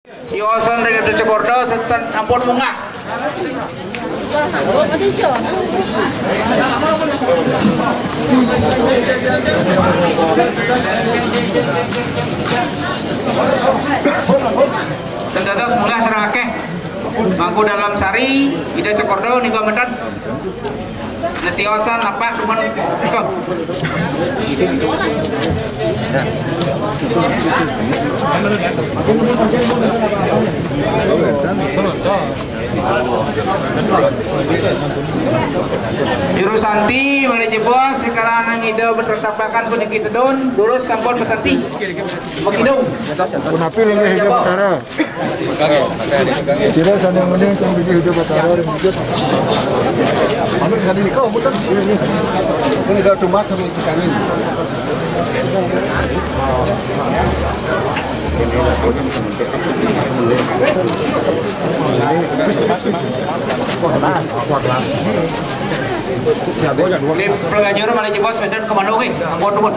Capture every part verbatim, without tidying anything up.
Tiosan ring Ida Cokorda, setan sampun munggah. Ten dados munggah sareng akéh. Mangku Dalem Sari, Ida Cokorda nika menten. Netiosan napak dumun. Juru santi malih jebos, rikala Ida bertatapakan puniki tedun, durus sampun masanti. Makidung. Punapi linggih Ida Batara. Sira sané muni kang linggih Ida Batara ring wujud. Anu, sakadi nika, mboten. Ini Ida Tumas sami sekaning. Ini Pelajur malih jebos wénten kemana, oké? Sampun, sampun.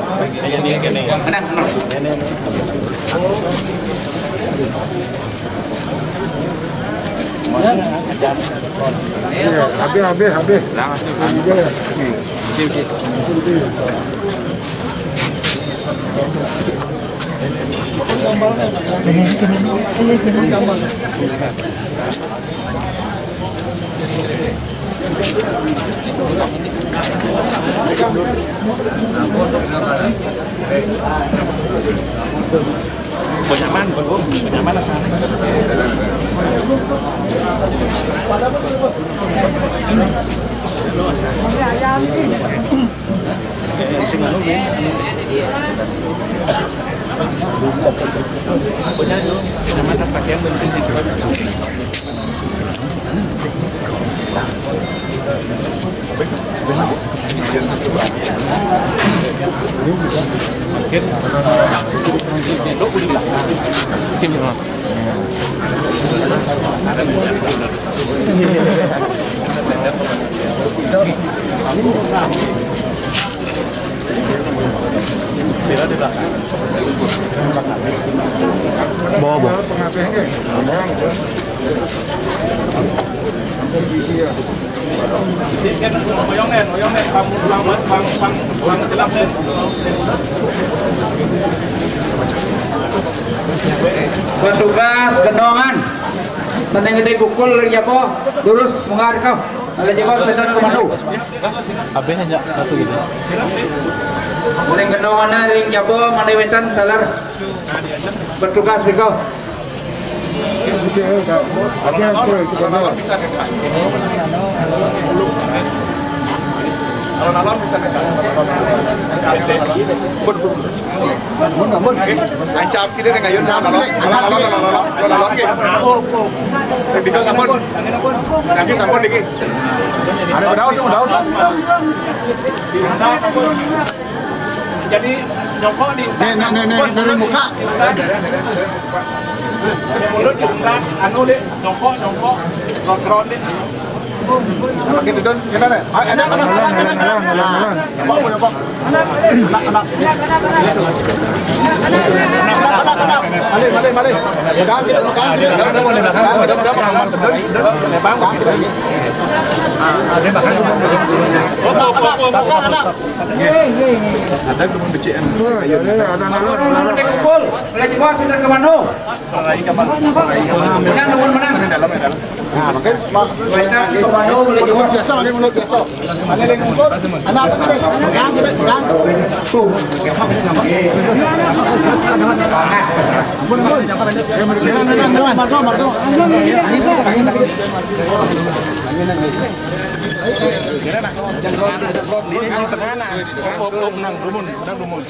Menang, menang. Iya, habis, habis, habis. Iya. Penyaman, penyaman rasanya. Sing anu, ya. Punya tuh, sama tas pakaian penting di. Bawa, bawa. Petugas gendongan. Sané gedé kukul ring jaba, durus munggah rika. Malih jebos wénten komando. Habis aja satu gitu. Ring gendongan ring jaba malih wénten taler bertugas rika. Kalau nalon bisa dekat. Kalau nalon bisa dekat. Ancam kita dengan Yun, alon, alon, alon, alon, alon, alon, alon, nggih. Niki sampun. Niki sampun niki. Ada berdaun tuh, daun. Jadi, nyongkok nih. Nih, nih, nih, nih, dari muka. Mulut dibuka, anu deh, nyongkok, nyongkok, kontrol deh. Makin didon, gimana? Ah, enak, enak, enak, enak, enak. Enak, enak, enak. Anak, anak. Anak, anak, anak. Malih, malih, malih. Pegang kita, pegang kita. Pegang, pegang, pegang. Ada tuh becik. Ayo, ada, ada, ada. Kumpul, lagi bos, udah ke mana? Rai kapal, rai kapal. Menang, menang. Di dalam, di dalam. Nah, makanya, Pak, kita ke Bandung, boleh jawab. Biasa, pakai mulut biasa. Ada lagi ngumpul, anak, pegang, pegang. Tuh. Ampun, ampun. Marco, Marco. Menang, dumun, menang, dumun.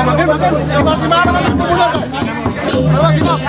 Makin, makin, di mana, di mana, makin, makin, makin. Awas, Imam.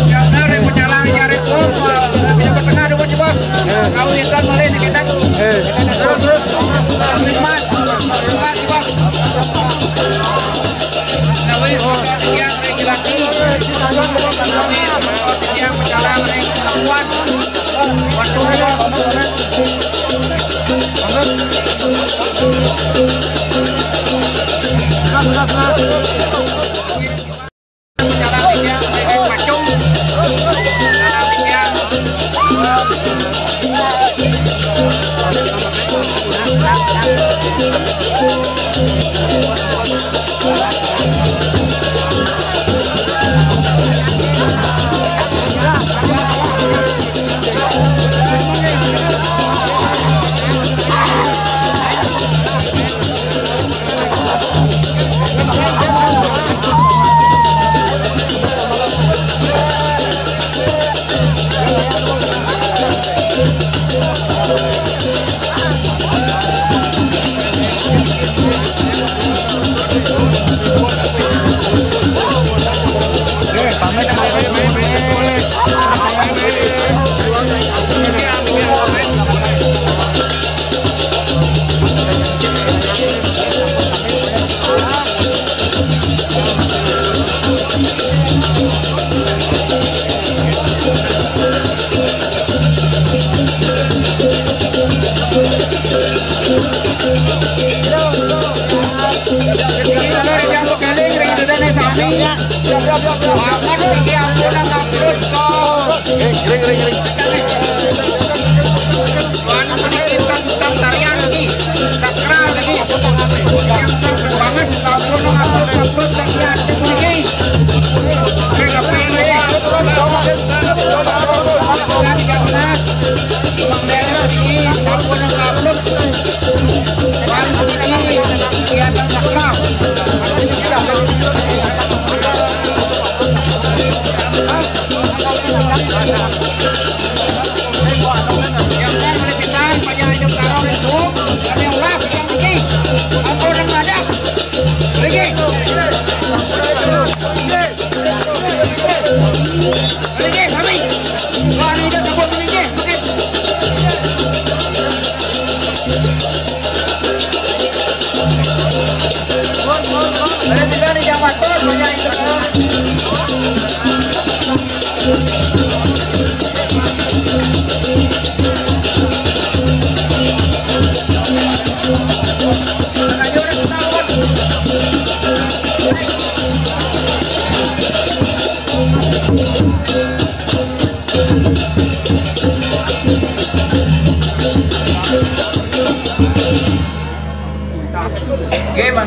Yang benar, yang pecalang, yang rekor, eh, yang bertengah dulu, Bos. Kau ikan balik nih, kita. Terus, terus. Emas. Emas, Bos. Nah, wis, yang laki-laki. Wis, yang pecalang, yang perempuan. Waduh, Bos.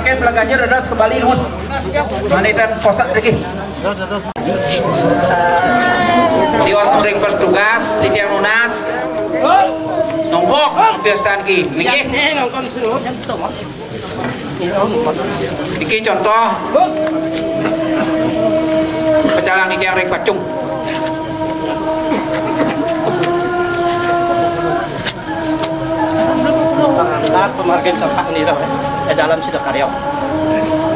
Belajar terus kembali, Nun. Manitan posak lagi. Tiwas ring bertugas, titiang nunas. Nongkok, pirsaan ki. Niki. Niki contoh. Pecalang titiang ring pacung. Pangantar pamargin tempat nira, eh, dalam sida karya.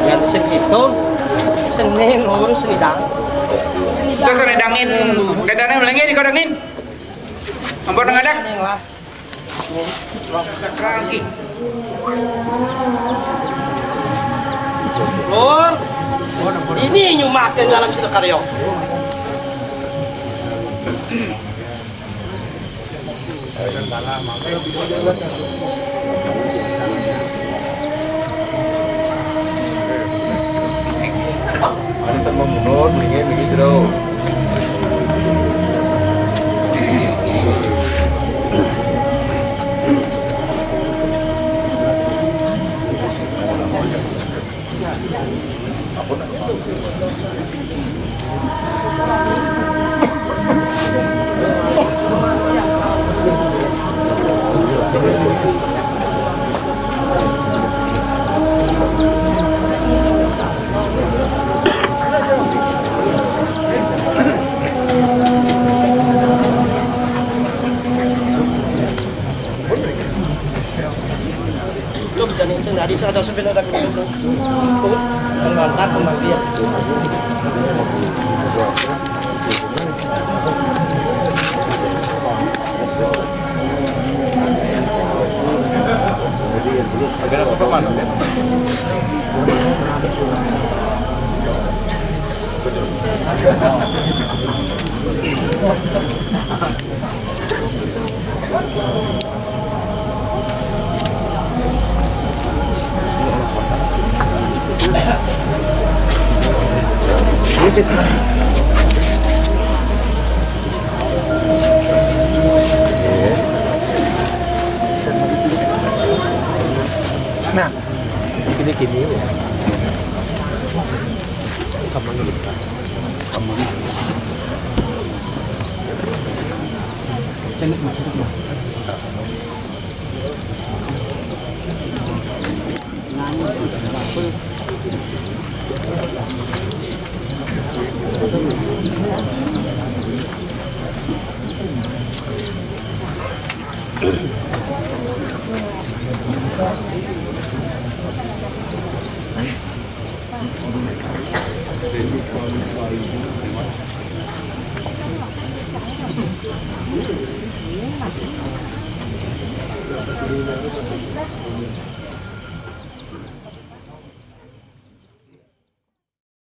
Yang segitu, seni lurus seni dang. Terus seni dangin, kadane melengit di kodangin. Ampun ngadak. Lur, ini nyumakin dalam sida karya. Belum jadi sendiri, saya ada sepeda dari dulu. Tuh, yang mantap sama dia. Nah, ini sini. Kamu ini. Kamu ini.